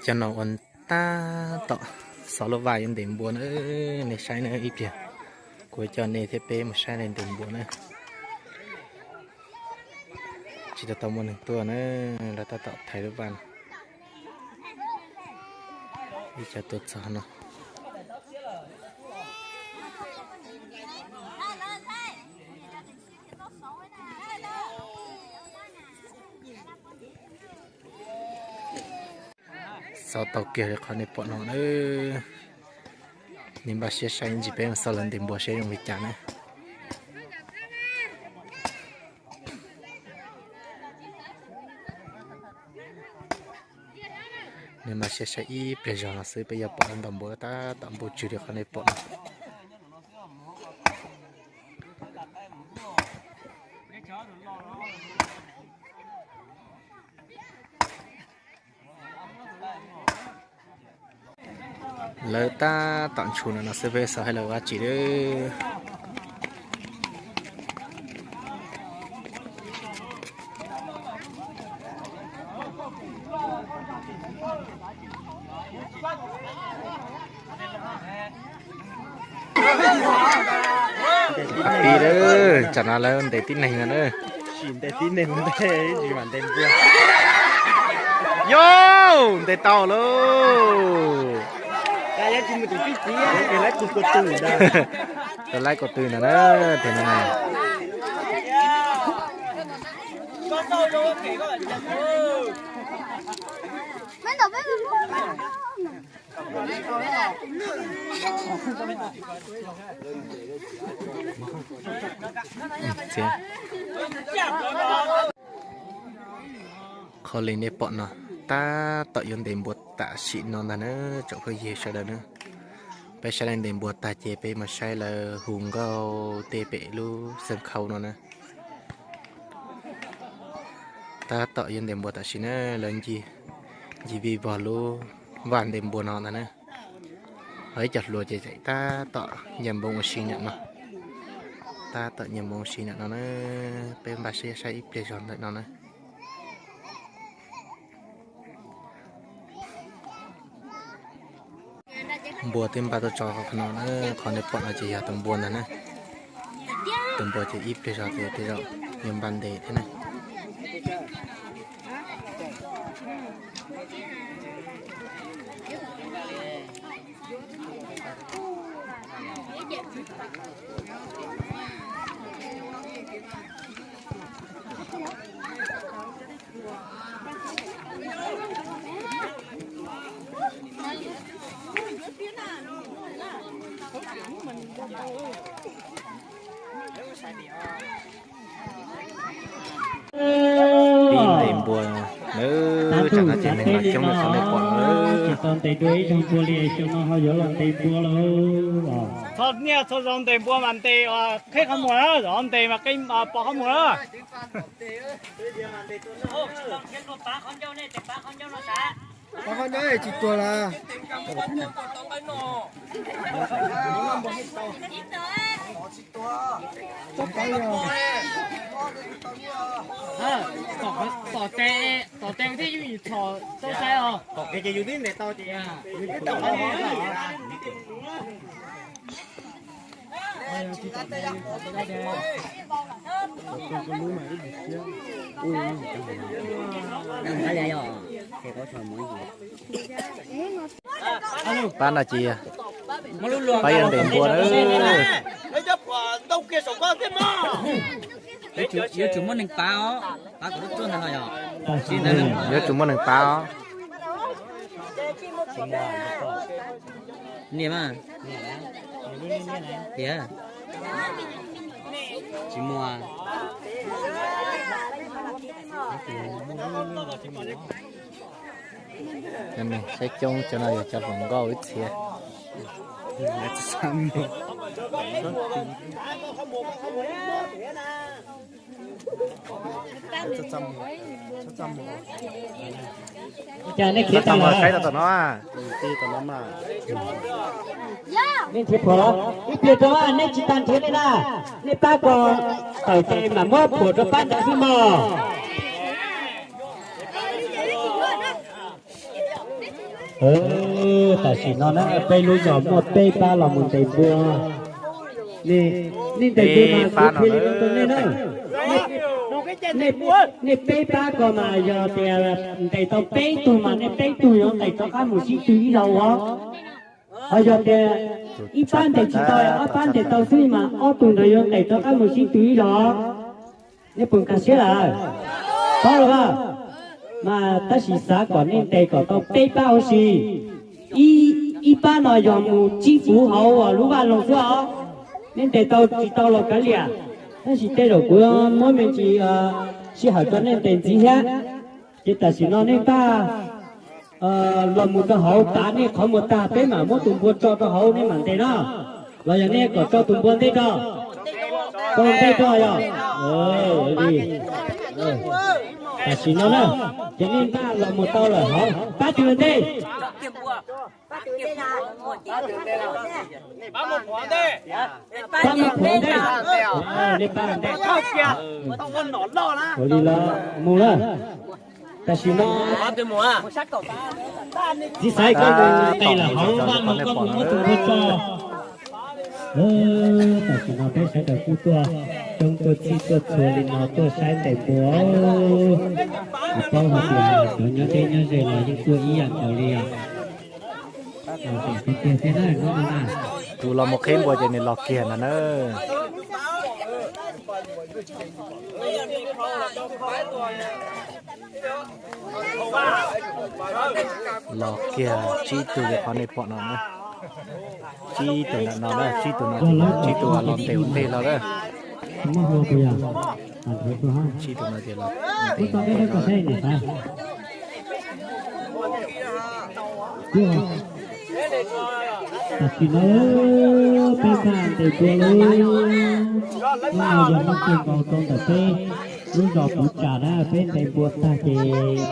Cov no ua tab tom xov lub vaj yuav ntes npua na, nej saib na ib pliag. Kuv coj nej thiab peb mus saib lawv ntes npua na. Tsis tau tau muaj neeg tuaj na, lawv tab tom thaiv lub vaj no. Ib co tuaj txog no. Xov tau kiag li qhov nej pom no na. Nej npaj siab saib ntsis peb xov lawv ntes npua saib zoo li cas na. Nej npaj siab saib ib pliag zog no xwb peb yuav pom lawv ntaus npua tab tom npuj tswg li qhov nej pom no. Lawv tab tom ntshus no no xwb peb xav hais lawv ua dab tsi lawm. Pi lawm, tsam no lawv ntes tib neeg no na. Sim ntes tib neeg ua ntej tsis mam ntes npua. Yog ntes tau lauj. Tau laib ko tw ntag na, tes no na. Qhov li nej pom no tab tom yuav ntes npua tam sim no ntag na, tsoom phooj ywg sawv daws na. Peb saib lawv ntes npua tag ces peb mus saib lawv hu nkauj tej pem lub xeev khau no na. Tab tom yuav ntes npua tam sim na, lawv ncig vij vog lub vaj ntes npua no ntag na. Ho ib co hluas ces tab tom ncaws npoo ua si ntawm no. Tab tom ncaws npoo ua si ntawm no na, peb npaj siab saib ib pliag zog ntawm no na. Npua twb npaj tuaj tso qhov no na, qhov nej pom no ces yog tus npua ntag na. Tus npua ces ib pliag zog ces tej zaum yuav npaj ntes thiab na. Pib ntes npua na, tsam no ces neeg los coob li qhov nej pom na. Tsis tau ntes dua ib zaug npua li, xyoo no ho yuav los ntes npua lauj. Txhua niaj txhua zaus ntes npua mas ntes qheb qhov muag na, zaum no ntes mas pos qhov muag na. Tsis tuag lawm. Tom tes, tom tes thiab yus txhom tau sai os. Tom tes ces yus twb ntes tau ces. Pab no ces pab yuav ntes npua na. Yuav tsum muaj neeg pab os, pab kom lub tuaj ntag no yog. Yuav tsum muaj neeg pab os. Niam mas. Tiag. Tsis muaj. Saib coob cov no yog cov hluas nkauj ib txhia. Ua cas nej khiav tag lawm? Nej khiav pom los ib pliag rau nej tsis tau nrhiav li na, nej pab kom tawm ces mam muab phuam rau pab ntawd xwb mog. Tam sim no na peb lub zos muaj peb pab los mus ntes npua. Nej ntes npua mas kuv qhia li no rau nej na. Nej peb pab ko mas yog tias ntes tau peb tug mas nej peb tug yuav ntes rov qab mus sib tw ib zaug os. Ho yog tias ib pab ntes tsis tau, ob pab ntes tau xwb mas ob tug ntawd yuav ntes rov qab mus sib tw ib zaug. Nej puas nkag siab lawm? Paub lawm mas. Mas tab sis xav kom nej ntes kom tau peb pab huv si. Ib pab no yog mus tsib puv hauv lub vaj loog xwb os. Nej ntes tau tsis tau los kav liam. Tab sis tej zaum kuv muab me ntsis sij hawm rau nej ntes ntxiv thiab. Ces tam sim no nej npaj los mus rau hauv, tav nej qhov muag tag peb mam muab tus npua tso rau hauv nej mam ntes no. Los yog nej kom tso tus npua ntej rau, tso ntej rau yog. Tam sim no na, ces nej npaj los mus tau lawm hauv, pab tus ntej. Pab mus qhov ntej. Nej pab ntej. Ua li los mus na. Tam sim no txiv xaiv koj mus ntes lawm hauv vaj loog, koj mus muab tus npua tso. Tam sim no peb sawv daws kuj tuaj coob tuaj txhij tuaj txhua li no tuaj saib ntes npua. Kuv paub hais tias cov nyob deb nyob ze los yeej tuaj ib yam nkaus li os. Tus los mus qhib npua ces nws los kiag no na. Los kiag tsib tug li qhov nej pom no na. Tsib tus ntawm no na, tsib tus no, tsib tus los ntes ua ntej los na. Tsib tus no ces los ntes ua ntej no. Tam sim no peb npaj ntes npua lawm. Hnub no yog hnub kawg nkaus rau ntawm peb lub zos Puv Tsam na, peb ntes npua tag ces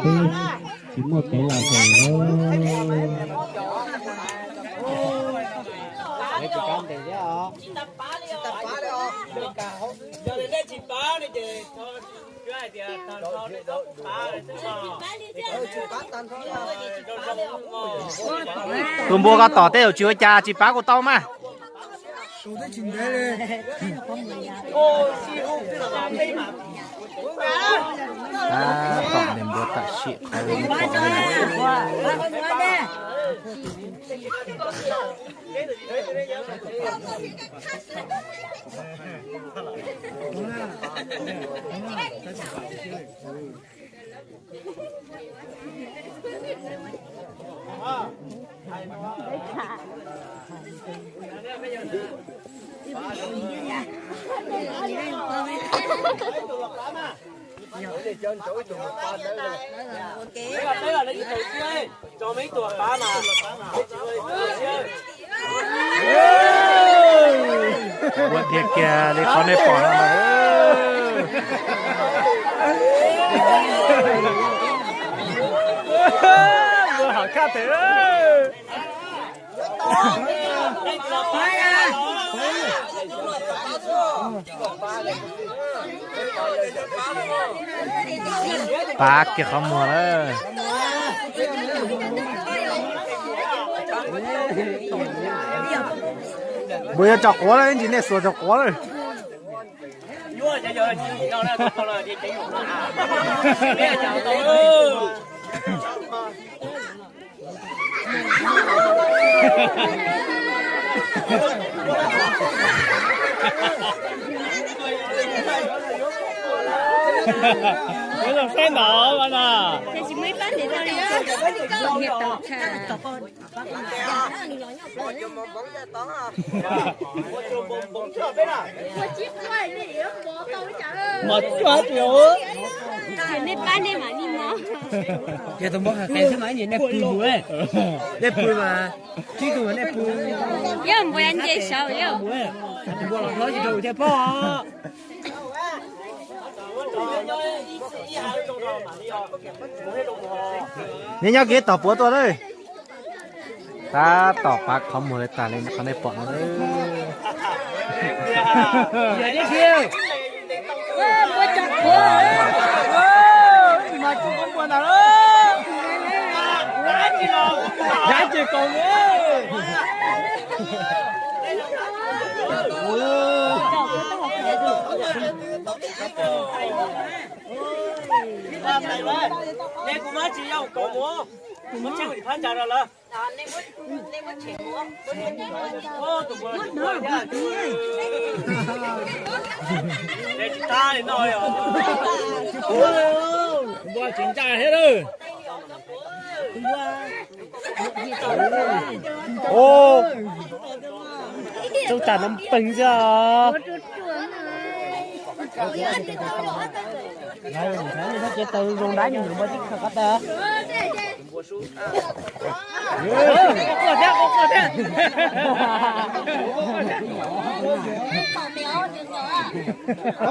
peb tsis muaj kev los lawm. Tus npua koj tom tej zaum tsis ua cas, tsis pav kuj tau mas. Tom ntes npua tam sim qhov li pom. Ua tiag kiag li qhov nej pom no. Npua hom khaj tes. Pav kiag qhov muag lawm. Npua yuav tso quav lawm, ntsis nej xuas tso quav lawm. Saib ntawd mas na. Mos cuag tias nej pab nej mam li mos. Ces tus npua hais qis xwb mas ib nim nej pw mus, nej pw mas, tsib tug mas nej pw. Yog npua nce saud yog. Tus npua los hlob tsis rau thiaj pom. Nej nyob kev tom puav tuaj lawm. Tab tom pav qhov muag li tas li qhov nej pom no. Dab tsi kaus mus. Kuv muab tsis yog kaus mus, muab tsheej li phab ntsa rau lawm. Npua tsis ntsa thiab lawm. Tsob tsam no peeg xwb os. Ces taw zoo dab nyoog npua tib khaws qab tawg.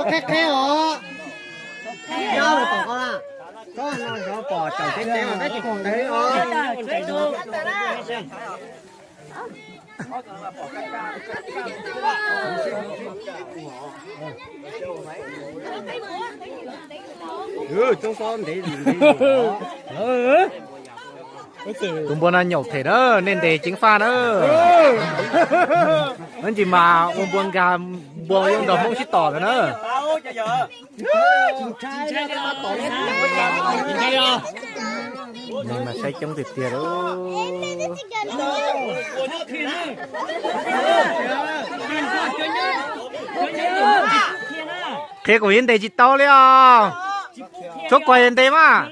Qheb qheb os. Nyob tom koj, koj no pom tsaus teb teb os, peb tsis pom ntawd os. Tus npua no nyaum them na, nej ntes ceev faj na. Ib ntsis mas ua npua nkag npua yuav nrog Hmoob sib tom ntawd na. Neeg mas saib coob tiag tiag lauj. Qhia kuv yeej ntes tsis tau li os. Tsuav kuv ntes mas.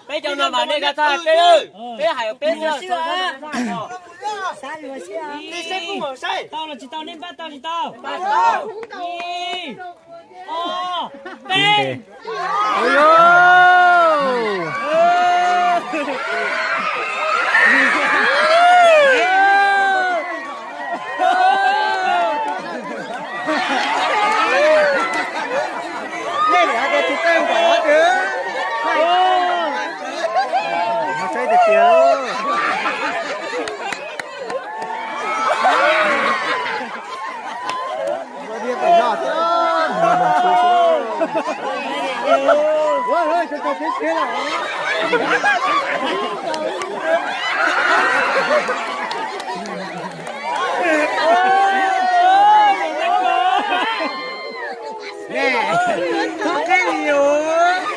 Peb cov no mas nej ka txaj peb, peb hais peb xwb. Tau los tsis tau, nej npaj tau tsis tau? Ib, ob, peb. Neb, txhob qheb li os.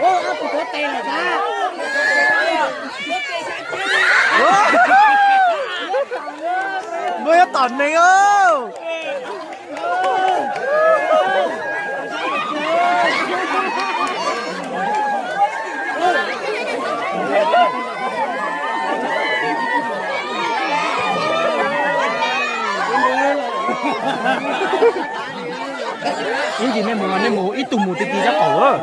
Ua, ob tug tuav tes lawm sab. Npua yuav tom neeg os. Ib ntsis nej mus, nej mus ib tug mus ti ti sab qaum.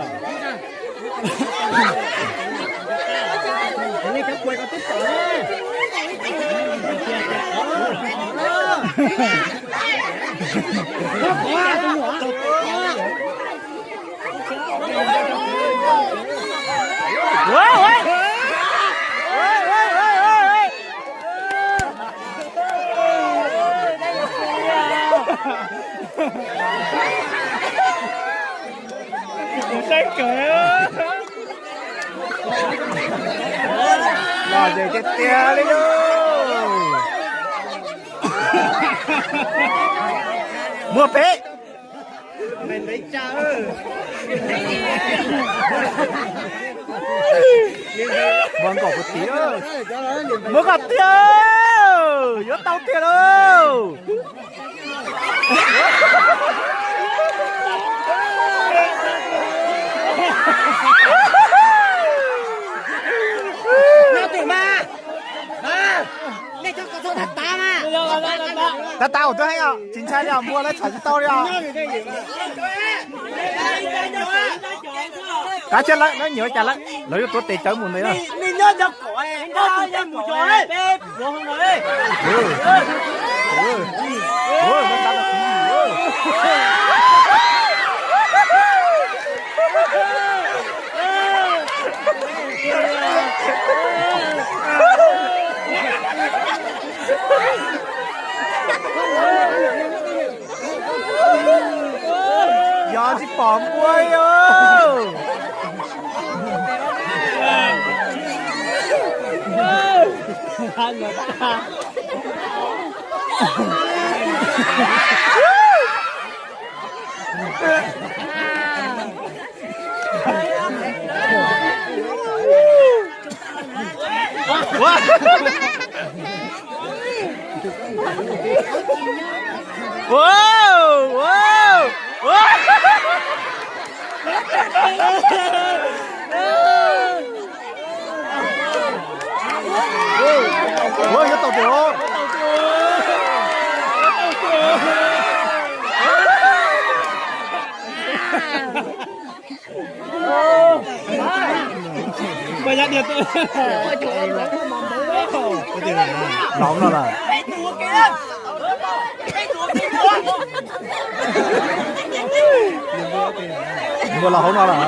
Saib kawg. Los ces tiag tiag li lauj. Muaj peb. Muaj nkaum puv tim, muaj kom tiag, yuav tau tiag lauj. Tab tab ua tuab heev os, tsis ntshai li os, npua lawv txhom tsis tau li os. Kav tsij lawm, lawv nyiam ua cas lawm, lawv yuav tuav tes cawv mus ntawd na. Yog tsis pom npua li. Yuav tau tiag. Laus no lawm. Npua los hauv no lawm.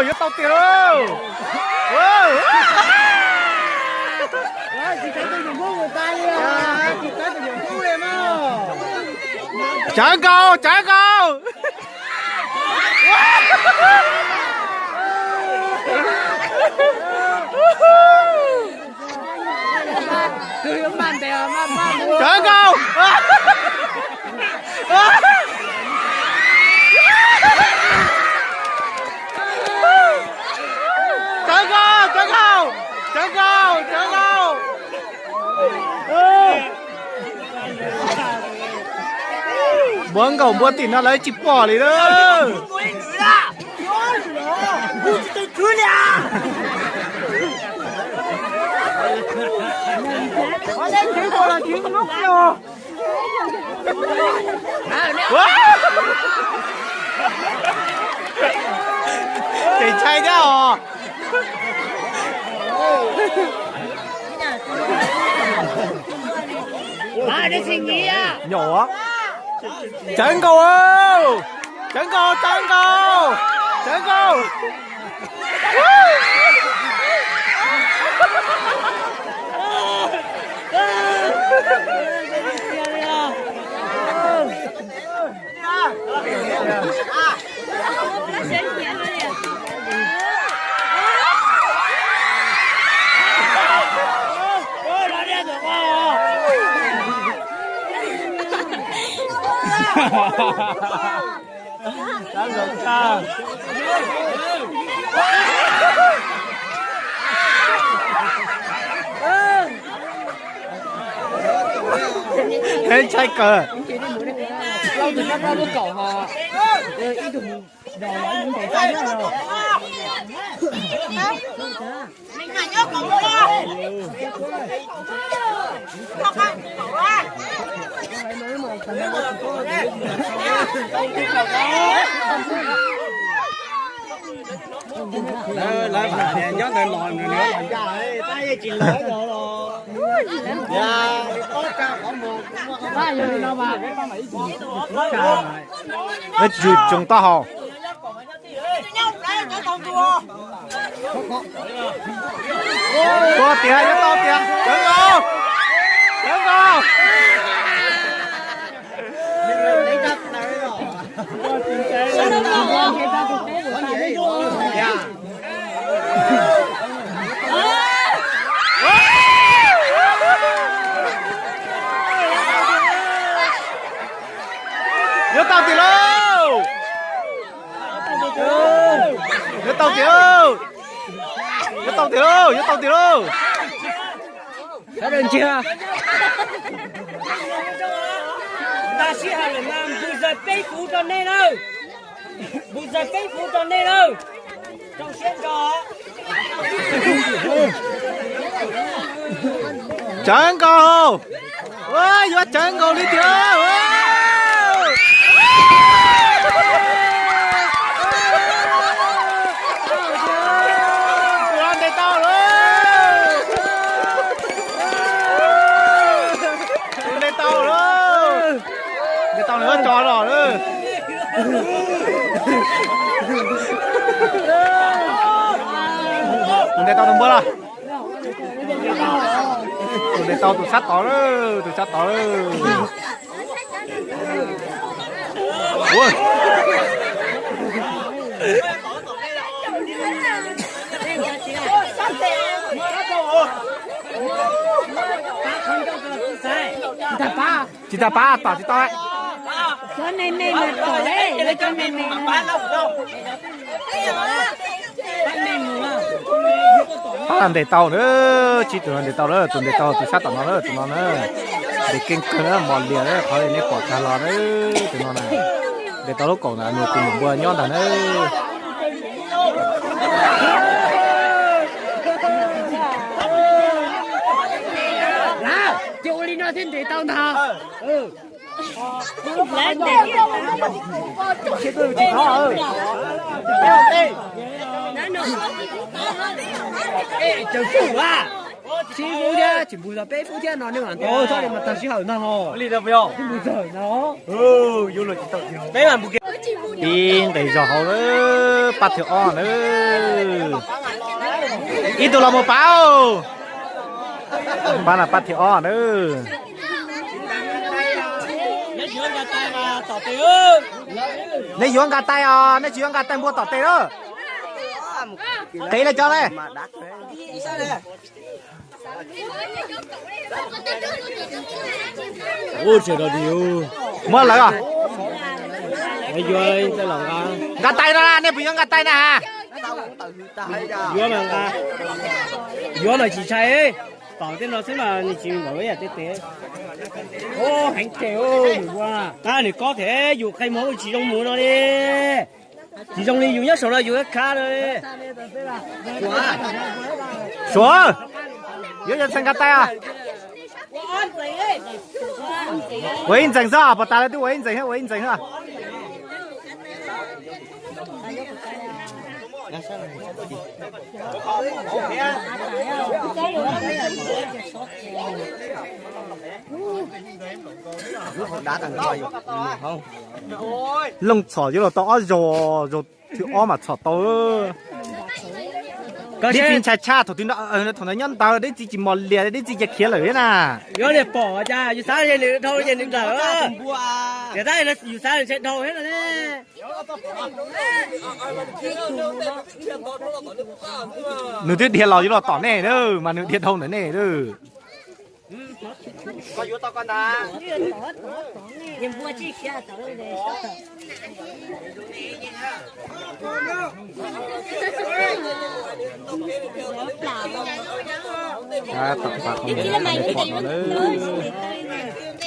Yuav tau tiag lauj. Cov nkauj, cov nkauj. Cov nkauj. Cov nkauj, cov nkauj, cov nkauj, cov nkauj. Npua nkaum npua tim no lawv tsis pom li lawm. Ces ntshai thiab os. Nyom, cov nkauj, cov nkauj, cov nkauj, cov nkauj. Heev ntshai kawg. Lawv nyob ntawd los nws los ncaj, tab yeej tsis lawv los. Lawv tsis tsoom taub hau. Tua tiag, yuav tau tiag, sawv nkaus, sawv nkaus. Yuav tau tiag lauj. Yuav tau tiag lauj. Yuav tau tiag lauj, yuav tau tiag lauj. Sawv daws ntsia. Tag sij hawm lawm mas npus zais peb fuv rau nej nawb. Npus zais peb fuv rau nej nawb. Zoo siab ntso. Sawv nkaus. Yuav tsawv nkaus li tiag. Tus ntes tau lawm. Tus ntes tau lawm. Ntes tau nws tso los lawm. Tus ntes tau tus npua los. Tus ntes tau tus sab tod lawm, tus sab tod lawm. Tsis tas pab, tom tsis tau. Cov me me mas tom, cov me me. Pab ntes tau na, tsib tus no ntes tau lawm, tus ntes tau tus sab tom no lawm, tus no na. Ntes keej kawg na, mos lias na, qhov nej pom tag los na, tus no na. Ntes tau lub kaum ntawd nws tus npua nyob ntag na. Ces ua li no thiaj ntes tau ntag. Tsib fub thiab, tsis npus tau peb fub thiab no nej mam ntaus, txhob li mas tag sij hawm no ho. Npus txog no. Pib nqis zog hauv lawm, pab thib ob na. Ib tug los mus pab. Pab no pab thib ob na. Nej yuav nqa tais os, nej tsis yuav nqa tais npua tom tes lawm. Qiv lawv cov ne. Muab lawv os. Nqa tais no na, nej puas yuav nqa tais na ha? Yuav mas nqa. Yuav mas tsis ntshai. Tom tej no xwb mas nws tsis npaum yam tej tes. Heev tes, nws ua qab nws kob thiab yus qe muag tsis zoo mus no li. Tsis zoo li yus nyob saum no yus khav no li. Suav, yuav yog txhais nqa tais os. Ua ib ntxees xwb, puas tas lawv twb ua ib ntxees, ua ib ntxees xwb. Looj txhom yuav los tau ob zaug, zaug thib ob mas txhom tau. Dib txiv ntshai tshaj thaum twg no, thaum ntawd nyob ntawd dib txiv tsis mos lias, dib txiv cia khiav lawm thiab na. Yuav niag pom cas yus xav nws dhau ces nws dawm. Yus xav nws ntshai dhau thiab no. Nws twb dhia los yuav los tom nej na, mas nws dhia dhau ntawm nej na.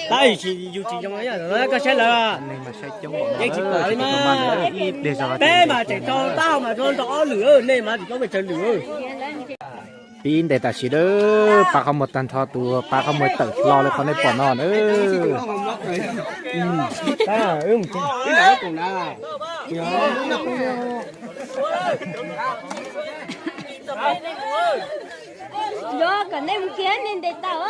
Tab yus tsis zoo, koj saib lawv yeej tsis pom li mas. Peb mas tseem tau, tab hau mas tau ob lwm, nej mas tsis paub pes tsawg lwm. Pib ntes tam sim na, pav qhov muag tag nrho, tus pav qhov muag tawm hlo li qhov nej pom no na. Yog kom nej mus kiag nej ntes tau.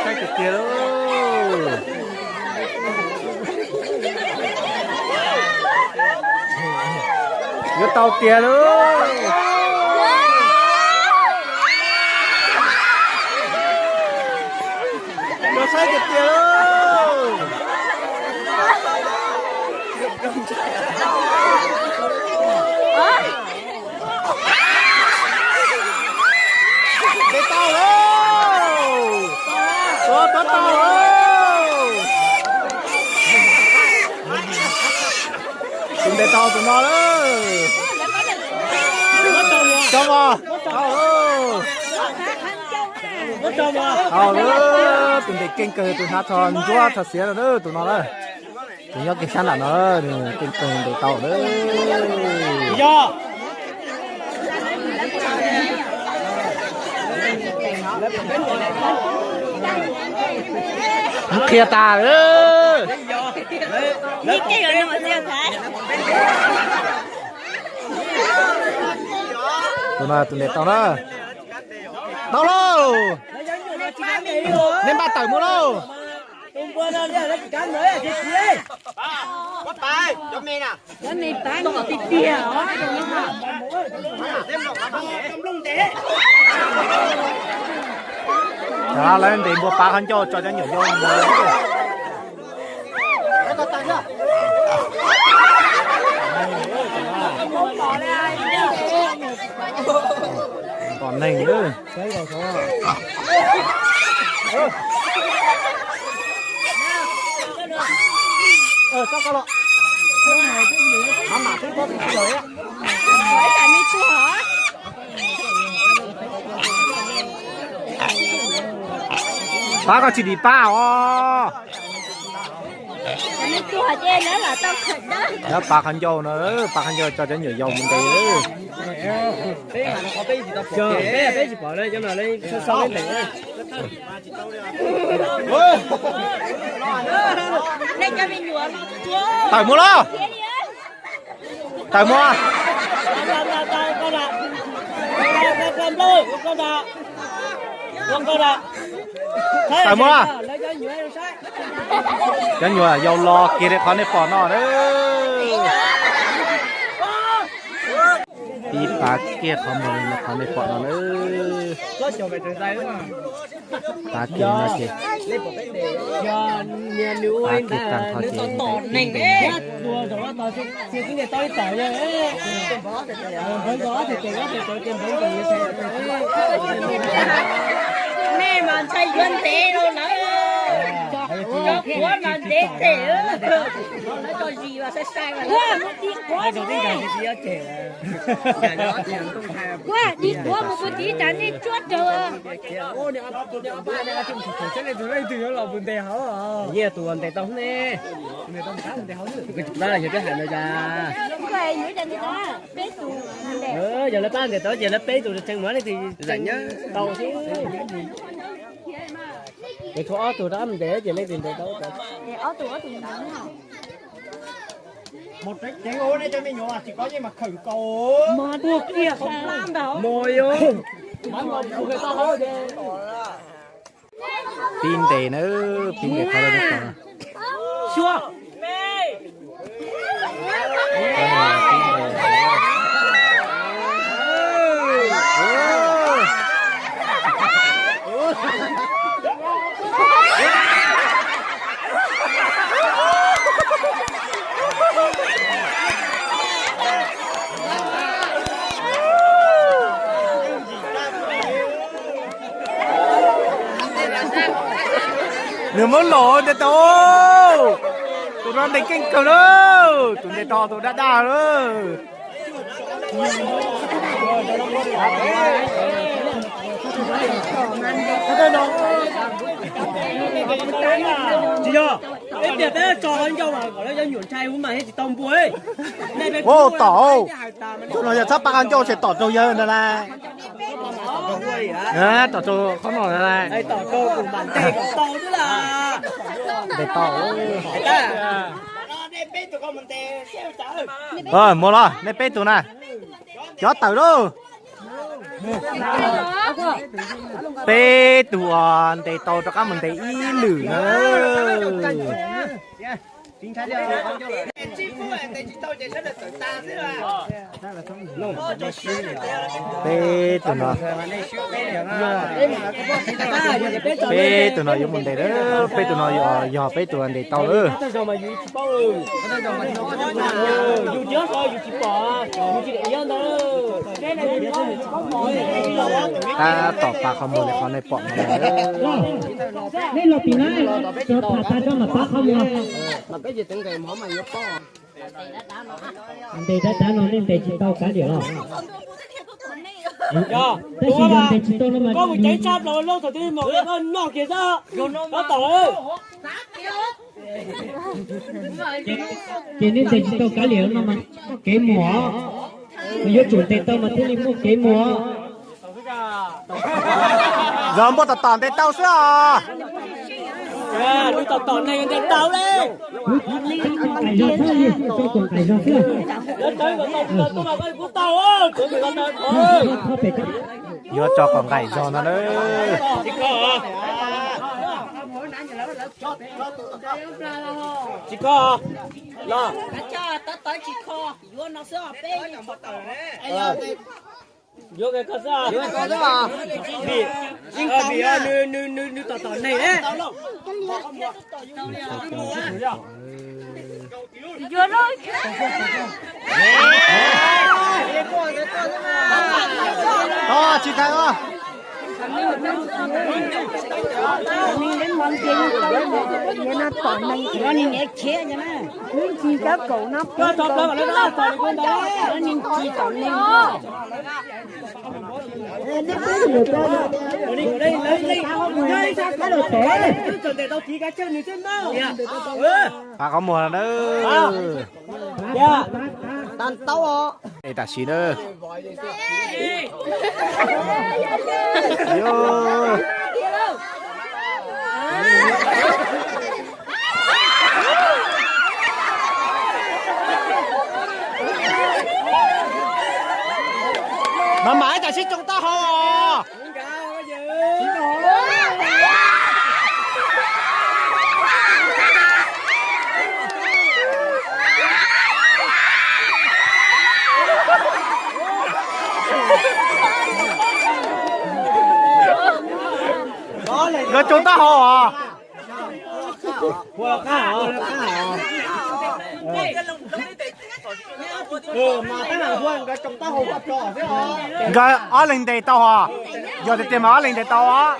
Saib tiag tiag lauj. Yuav tau tiag lauj. Yuav saib tiag tiag lauj. Ntes tau lauj. Tuav tau lauj. Tus ntes tau tus no lawm. Cov os, tau lauj. Tau lawm, tus ntes keej kawg, tus hnav rho ntsuab rho xiav no, tus no na. Tus nyob kiag sab nram no, nws keej kawg ntes tau lawm. Qhia tas lawm. Tus no tus ntes tau na. Tau lauj. Nej npaj tawm mus lauj. Lawv ntes npua pav qhov ncauj tso cov nyuam yau mus. Pom neeg. Pab koj tsis dim pab os. Lawv pav qhov ncauj no, pav qhov ncauj tso cov nyuam yaus mus ntes. Tawm mus lauj. Tawm mus. Tawm mus. Cov nyuam yaus los kiag li qhov nej pom no na. Pib pav kiag qhov muag li qhov nej pom no na. Pav kiag no ces, pav kiag tag nrho ces ntes. Nej mas ntshai yuav ntev los lawm, cov quav mas ntev tes, lawv cov zis mas sai sai mas. Kuv dim quav mus puag tim tas nej tsuab raug. Yeej tus ntes tau ne. Yog peb hais no cas? Yog lawv pab ntes tau ces lawv peb tus tseem muab leej twg tau xwb. Ces tshuav ob tug rov qab mus ntes ces leej twg ntes tau. Pib ntes na, pib ntes qhov lawv ntes tau. Nws muab los ntes tau. Tus no ntes keej kawg na. Tus ntes tau tus daj daj na. Tsis yog, peb tias peb tso qhov ncauj mas kom lawv cov nyuam ntshai mas thiaj tsis tau npua. Tom, tus no yog txhob pav qhov ncauj ces tom raug yawg ntag na. Tom raug qhov no na. Ntes tau. Mus los nej peb tus na. Cov tawm lauj. Peb tug uas ntes tau rov qab mus ntes ib lwm na. Peb tus no, peb tus no yuav mus ntes lawm, peb tus no yog peb tus ntes tau lawm. Tab tom pav qhov muag li qhov nej pom no. Nej los tim na, cov tham tas rau mam pav qhov muag. Ntes dab dab no nej ntes tsis tau kav liam los. Tab sis yog ntes tsis tau no mas koj mus ceev tshaj plaws lub thaum twg mos koj noj kiag xwb. Koj tom lawm. Ces nej ntes tsis tau kav liam no mas kev muag, yuav tsum ntes tau mas thiaj li muaj kev muag. Yog npuaj tom tom ntes tau xwb os. Tom tom neeg ntes tau li. Yuav tso kom nqaim zog no na. Tsis kho los. Yuav koj xwb. Vim nws tom tom neeg ne. Tsis thaiv os. Qhov muag na. Tam sim na. Mas mam ib tam sim tsoo taub hau os. Nkawd tsoo taub hau os. Nkawd ob leeg ntes tau hos. Yog tiag tiag mas ob leeg ntes tau os.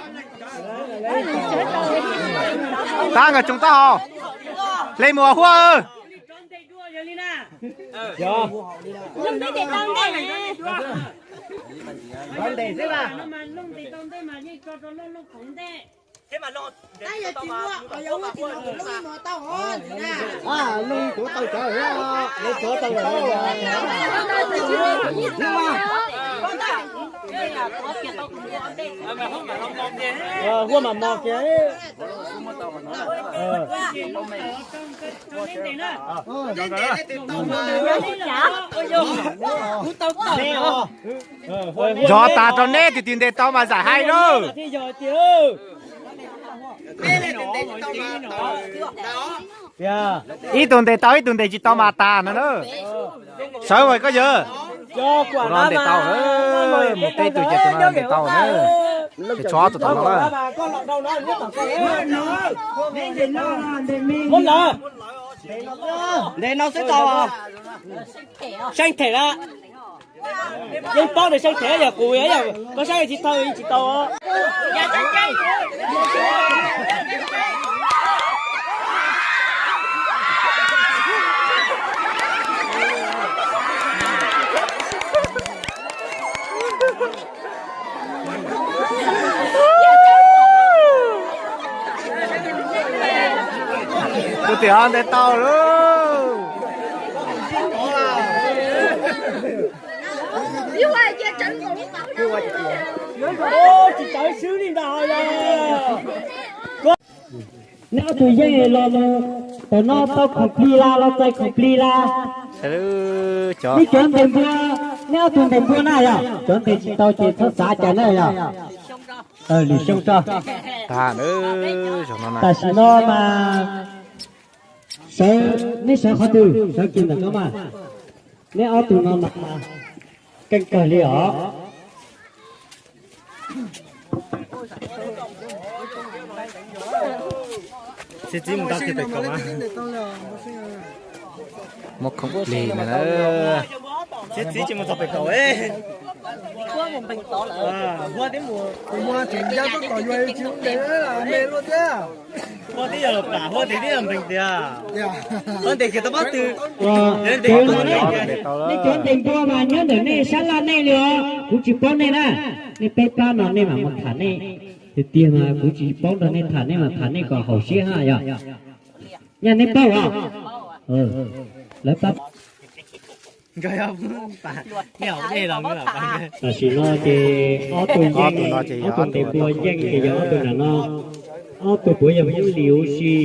Tab nkawd tsoo taub hau. Hle mus huaj. Huaj mam mos kiag. Zov tas rau neb tus twg ntes tau mas zam hais lauj. Ib tug ntes tau ib tug ntes tsis tau mas tas no na. Sawv ua koj yawg. Tus no ntes tau, mus teb tus ces tus no ntes tau na. Ces tshuav ob tug tom no na. Ntes no xwb tau. Seej them na. Yeej paub tias seej them yog kuv, yog koj saib tsis tau yeej tsis tau. Kuv tias ho ntes tau lauj. Tsis tawv swb li ntag. Neb ob tug yeej los mus, tam no tau khoom plig lawm, los txais khoom plig lawm. Nej cov ntes npua, neb ob tug ntes npua na yog, cov ntes tsis tau ces txhob xav cas na yog. Lwm xyoo tso. Tam sim no mas sawv, neb sawv qhov twg, sawv kiag ntawm no mas. Neb ob tug no mas keej kawg li os. Txiv txiv mus tau kiag pem kaum. Muab khoom plig na. Txiv txiv tsis mus txog pem kaum. Huab mus npeeg tod lawm. Huab tib mus, tus muag tseem ya tuaj tom yuav tsis ntev me luaj thiab. Huab tib yog plam huab tib yog npeeg tiag. Huab ntes kiag tau pob tw. Nej cov ntes npua mas nyob ntawm nej sab laj nej li os, kuv tsis paub nej na. Nej peb plab no nej mam mus tham nej. Tiag tiag mas kuv tsis paub nrog nej tham, nej mam tham nej kom haum siab hab yog. Nyaj nej paub os. Lawv pab. Tam sim no ces ob tug yeej, ob tug ntes npua yeej ces yog ob tug nram no. Ob tug puav yog yeej li huv si.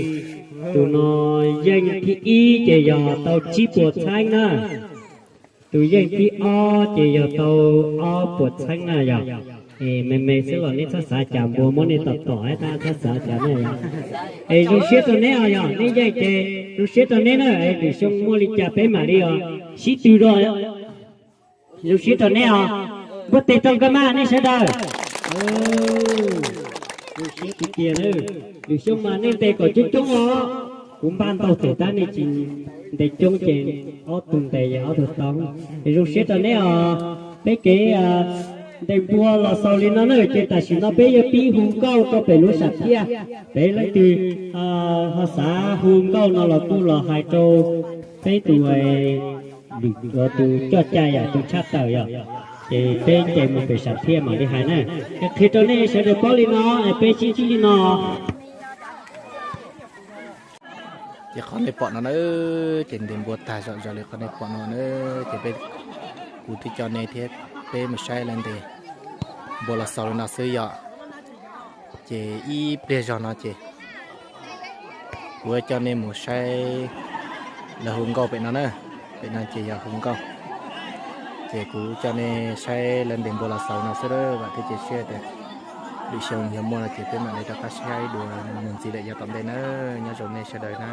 Tus no yeej thib ib ces yog tau tsib puas txheeb na. Tus yeej thib ob ces yog tau ob puas txheeb na yog. Es me me xwb los nej txhob xav cas npua muab nej tom tom tab txhob xav cas na yog. Es zoo siab rau neb os yog, nej yeej ces zoo siab rau neb na, es lwm xyoo muaj li cas peb mam li os sib tw dua. Zoo siab rau neb os. Npuaj tes rau nkawd mas nej sawv daws. Zoo siab tiag tiag na. Lwm xyoo mas nej ntes kom coob coob os. Kuv npaj ntau tes tab nej tsis ntes coob ces ob tug ntes ob tug tau. Es zoo siab rau neb os. Peb kev ntes npua los xaus li no na ces tam sim no peb yuav pib hu nkauj rau pem lub sam thiaj. Peb leej twg ho xav hu nkauj no los kuj los hais rau peb tus, tus coj cai yom, tus tshaj tawm yom. Ces peb nce mus pem sam thiaj mam li hais na. Es qhia rau nej sawv daws paub li no es peb sib ntsib li no. Ces qhov nej pom no na, ces ntes npua tag zom zaws li qhov nej pom no na. Ces peb, kuv twb coj nej thiab peb mus saib lawv ntes npua los xaus li no xwb yom. Ces ib pliag zog no ces kuv coj nej mus saib lawv hu nkauj pem no na. Pem no ces yog hu nkauj. Ces kuv coj nej saib lawv ntes npua los xaus no xwb, vam thiab cia siab tias lwm xyoo yog muaj no ces peb mam li rov qab saib dua mus ntxiv lawm yav tom ntej na. Nyob zoo nej sawv daws na.